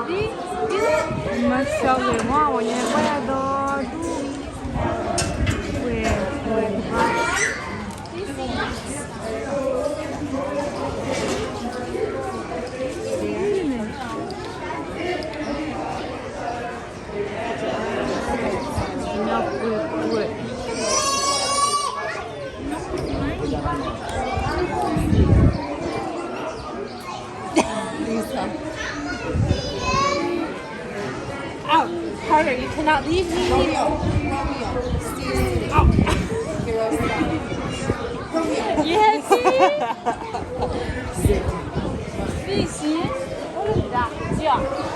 မၤစၢၤဝဲမ့ၢ် ဝဲညါပှၤဒီးဒူၣ် ဝဲ ဝဲ Lisa. Out. Carter, you cannot leave me. Romeo, Romeo, stay, stay. Out. Girls, stop. Romeo. Yes. Sit. Sit. Sit. Yeah.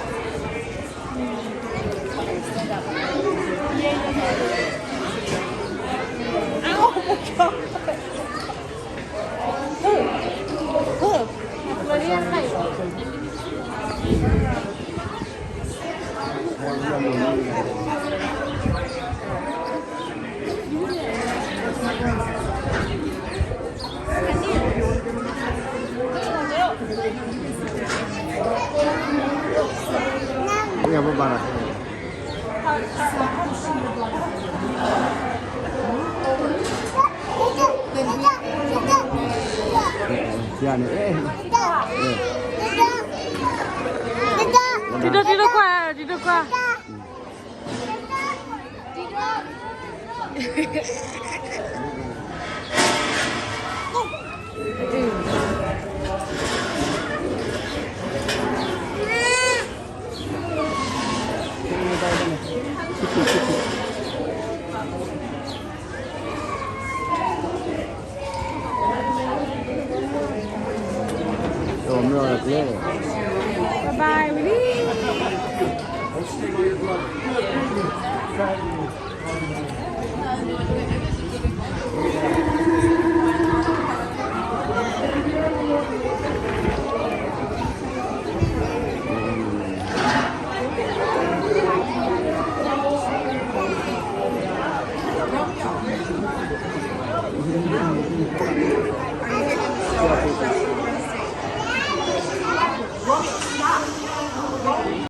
Tito, tito, kwa, tito, kwa. Bye bye, Willy.